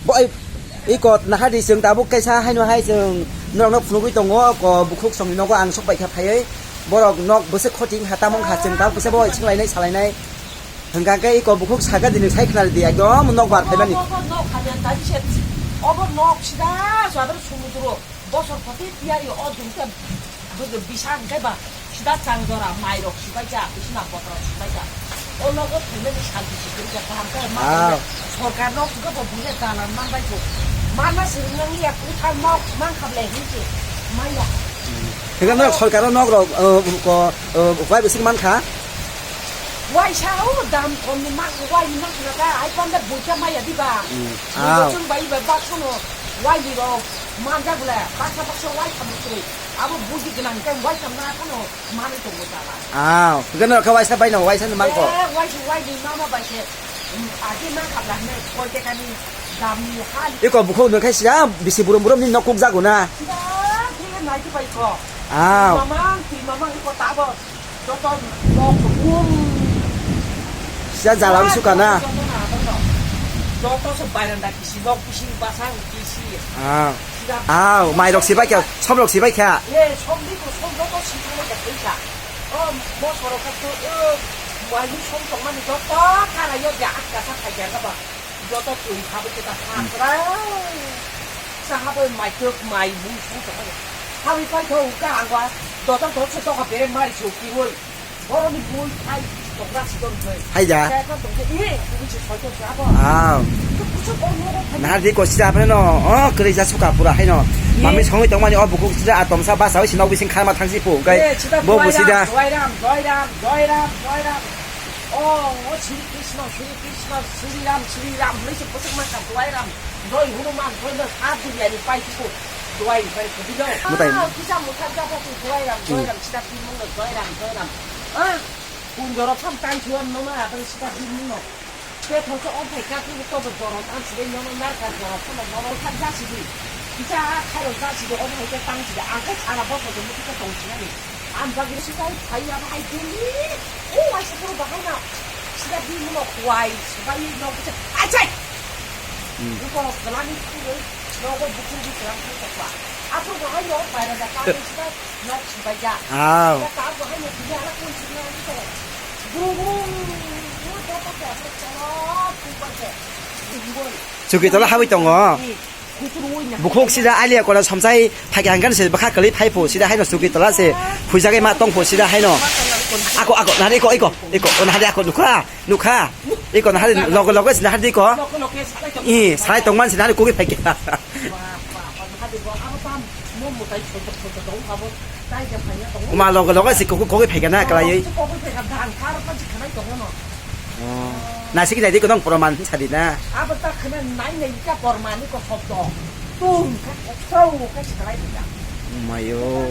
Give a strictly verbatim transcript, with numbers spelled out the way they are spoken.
Bo-, iko nahadi chwng tabuk kaisa haino hai chwng norokno phunugwi tongo, ko bukhuk songni nogo ang sok bai kha phaiwi. Borok nok bwswk khoting ha, tamo wngkha chwng tabuk kisa bo singlainai salainai. Hwnkha khe iko bukhuk saka dini sai khna di ekdom nok bar phaimani. Obo nok hamya tani se, obo nok sida swadar sumudro. Bosor poti tiyari o dungte bwdw bisa hwnkhe ba sida chang jora mairok sibaijak, bisina botorok sibaijak. O nogo phaimani santi sikirjak kaham khe ma Ah. Sorkar nok suka bo buya dalan manbai kho. Mana siringnang ya kuthar nok mankha ble hinse maya. Hingke nok sorkar nok rok, uh, ko, uh, wai bising mankha. Waisa o dam kom ni mak wai ni mak na ta ai panda buja maya diba. Hmm. Buja Ah. Chung bai ba bak sono wai ni rok manja bole baksa baksa wai khamuk twi. Abo buji gwnang kai wai kam na phano manwi tongo jala. Ah, gwnang khe waisa bai no, waisa ni mangko. Eh, waisa wai ni mama bai se, um, agi mang khabla hne koi te kani dam ni hal. Iko bukhuk nung khai siya, bisi burum burum ni nok kuk jago na. Sida, sida nai tu bai ko. Ah. Mamang, twi mamang iko tabo. Joto nok bum. Siya jala wng suka na. Joto na, joto na. Joto se baranda kisi, nok kisi, basang kisi. Ah. Sida. Ah, mai rok sibai kha, som rok sibai kha. Ye, som ni ko som joto sibai kha, kha. Oh, mo soro kha to, eh, mai ni som tong mani joto kara yo ja atka sa khai ja ba. Joto twi habwi khe ta Hmm. Khasra. Sa habwi mai tok mai bui sung tong mani. Habwi pai thok ka angwa. Joto dot se tokha bere mari su kiwoi. Boroni bui thai tokra sidon thai. Hai da. Kaya kan tong thai. Iye, bui se soi tong se abo. Ah. To kuchuk ong mo thai. Nahar di ko sida apre no. Oh, kwrwi ja suka pura hai no. Ye. Mami songwi tong mani o bukhuk sida atom sa basa wi sinok bising kharma thang si pu. Kai Ye, sida bo bu Joy sida. Ram, Joy Ram, Joy Ram, Joy Ram, Joy Ram. Oh, oh, Sri Krishna, Sri Krishna, Sri Ram, Sri Ram. Hwnwi se bwswk ma kha Joy Ram. Joy Hanuman, Joy Ram, sa duniya ni pai si pu. Duai bai khe bido. Mutai. Ah, kisa mutha jabo tu duai ram, duai ram, sida pi mung duai ram, duai ram. Ah, kun jorok sam tan chuan no ma, abang sida pi mung no. Te thok o phai ka tu to bo jorok am sida no no nar ka jorok no no no thak ja sidi. Kisa khairo ja sidi, o hai ke tang sidi. Ang ke sara bo ko mutu ka tong sida ni. Ang bagwi sikai phai ya bai dili. O waisa phuru bahai na. Sida di muno kwai, sibai no kisa. Achai. Hmm. Buko kwlani phuru, nogo bukur bi kwlang thang tokwa. Aphuru bahai no baira da ka sida nok sibai ya. Aw. Ya ka bahai no dili ala koi sida ni to. Guru guru. Guru da pa ka sa chalo, ku pa ke. Guru. Chuki tola habwi tongo. Ni. Bukhuk sida alia kola somsai phai khe hangkan se bwkha kwlwi phai phu sida haino chuki tola se huijagwi ma tong phu sida haino. Ako, ako, nahari iko, iko, iko, o nahari ako nukha, nukha. Iko nahari logo logo se nahari iko. I, salai tongman se nahari kugwi phai khe. Uma logo logo se kugwi, kugwi phai khe na kwlaiwi. Oh. Naisik naidi ko nang proman sadi na. Abo ta khna nai nai ka pormani ko sobdo. Tum ka, so ka, sikalai ka. Mayo.